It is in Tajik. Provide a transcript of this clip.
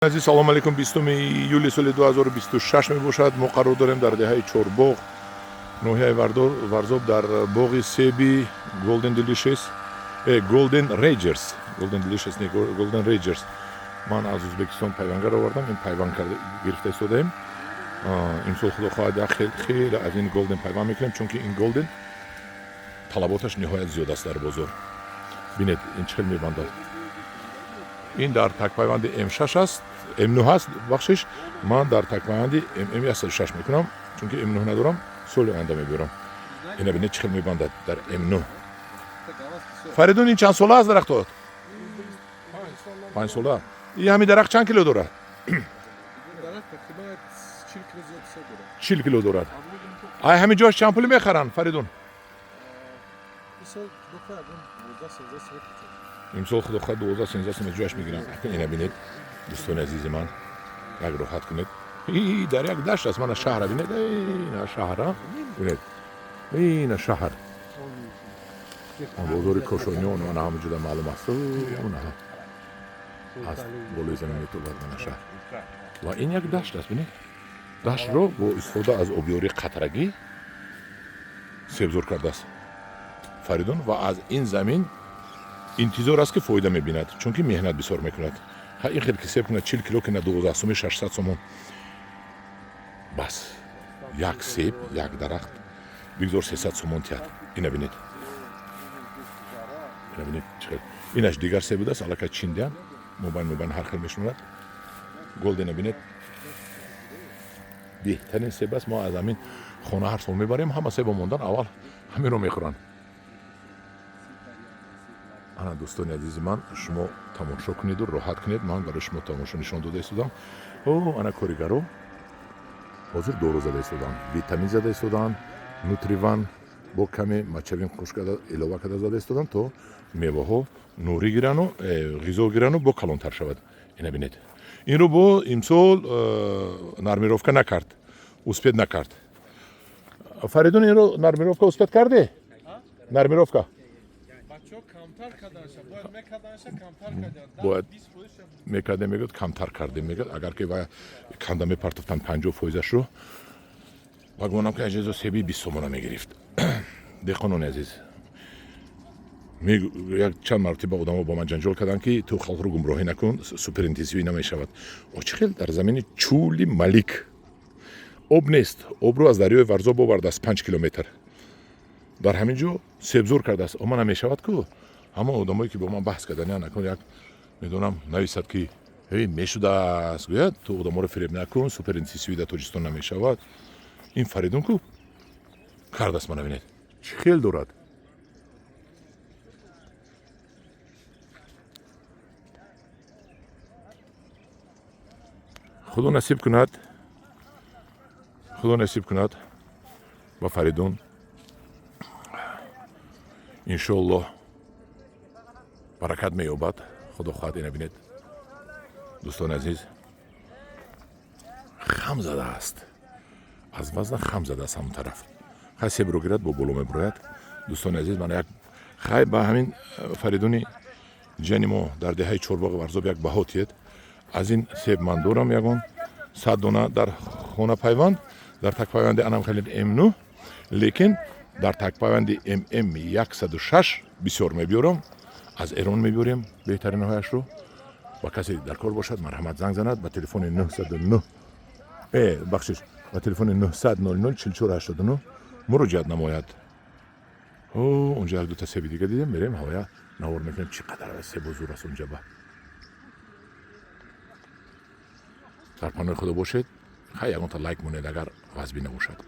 Азиз, салом алейкум. 20 июли соли 2026 мебошад. Мо қарор дорем дар деҳаи Чорбоғ, ноҳияи Варзоб, дар боғи себи Golden Delicious, Golden Rangers, Golden Delicious не, Golden Rangers. Ман аз Узбекистон пайвангар овардам, ин пайванд карда гирифта истодаем. Имсол, худо хоҳад, як хеле аз ин Golden пайванд мекунем, чунки ин Golden талаботаш ниҳоят зиёд аст дар бозор. Бинед, ин чӣ хел мебандад. Ин дар такпайванди М6 аст, М9 аст, бахшиш. Ман дар такпайванди ММ106 мекунам, чунки М9 надорам, соли оянда мебиёрам. Ина бинед, чӣ хел мебандад дар М9. Фаридун, ин чанд сола аст дарахтот? 5 сола. И ҳамин дарахт чанд кило дорад? 40 кило дорад. Ай ҳамин ҷош чанд пулӣ мехаранд, Фаридун? Имсол, худо хоҳад, 12-13 сом ҷояш мегирам. Ина бинед, дӯстони азизи ман, як роҳат кунед. Дар як дашт аст. Мана шаҳра бинед, ина шаҳра бинед, ина шаҳр, бозори Кошониён, мана ҳама ҷуда маълум аст. Аз болои замин метобад, мана шаҳр. Ва ин як дашт аст, бинед, даштро бо истифода аз обёрии қатрагӣ себзор кардааст Фаридун ва аз ин замин интизор аст, ки фоида мебинад, чунки меҳнат бисёр мекунад. Ин хел ки себ кунад, 40 кило ки на, 12 суми, 600 сомон бас. Як себ, як дарахт бигзор 300 сомон тиҳад. Ина бинед, ина бинед, чӣ инаш дигар себ будааст, аллакай чиндиам, мобайн мобайн ҳар хел мешунад. Голдена бинед, беҳтарин себ аст. Мо аз ҳамин хона ҳар сол мебарем, ҳама себо мондан, аввал ҳаминро мехӯранд. Ана, дӯстони азизи ман, шумо тамошо кунеду роҳат кунед. Ман барои шумо тамошо нишон дода истодам. О, ана коригаро ҳозир дору зада истоданд, витамин зада истоданд, Нутриван бо каме мочевина қуш карда, илова карда зада истоданд, то меваҳо нурӣ гирану ғизо гирану бо калонтар шавад. Ина бинед, инро бо имсол нормировка накард, успеть накард. Фаридун, инро нормировка успеть карде? Нормировка бояд мекардем, мегӯяд, камтар кардем, мегӯяд. Агар ки ва канда мепартофтан 50 фоизашро, ба гумонам, ки аҷизо себи 20 сомона мегирифт. Деҳқонони азиз, як чанд маротиба одамо бо ман ҷанҷол карданд, ки ту халқро гумроҳӣ накун, суперинтенсивӣ намешавад. О, чӣ хел дар замини Чӯли Малик об нест, обро аз дарёи Варзоб овардааст 5 километр, дар ҳамин ҷо себзор кардааст, ома намешавад ку? Ҳамон одамое ки бо ман баҳс кардани, накун, як медонам, нависад, ки эй, мешудааст, гӯяд, ту одаморо фиреб накун, суперинтенсивӣ дар Тоҷикистон намешавад. Ин Фаридун ку кардааст, мана бинед, чӣ хел дорад. Худо насиб кунад, худо насиб кунад ба Фаридун, иншоаллоҳ, баракат меёбад, худо хоҳад. Ина бинед, дӯстони азиз, хам задааст, аз вазна хам задааст ҳамон тараф. Хай, себро гирад, бо боло мебурояд. Дӯстони азиз, мана як хай ба ҳамин Фаридуни ҷани мо дар деҳаи Чорбоғи Варзоб як баҳо тиед. Аз ин себ ман дорам ягон 100 дона дар хона пайванд, дар такпайванди анам хеле М9, лекин дар такпайванди ММ106 бисёр мебиёрам, аз Эрон мебиёрем беҳтаринҳояшро. Ба касе дар кор бошад, марҳамат, занг занад ба телефони 909, бахшиш, ба телефони 900 00 44 89 муроҷиат намояд. О, онҷа як дута себи дига дидем, мерем, ҳавая навор мекунем, чӣ қадар себу зур аст онҷа. Ба дар паноҳи Худо бошед. Хай, ягонта лайк монед, агар вазбӣ набошад.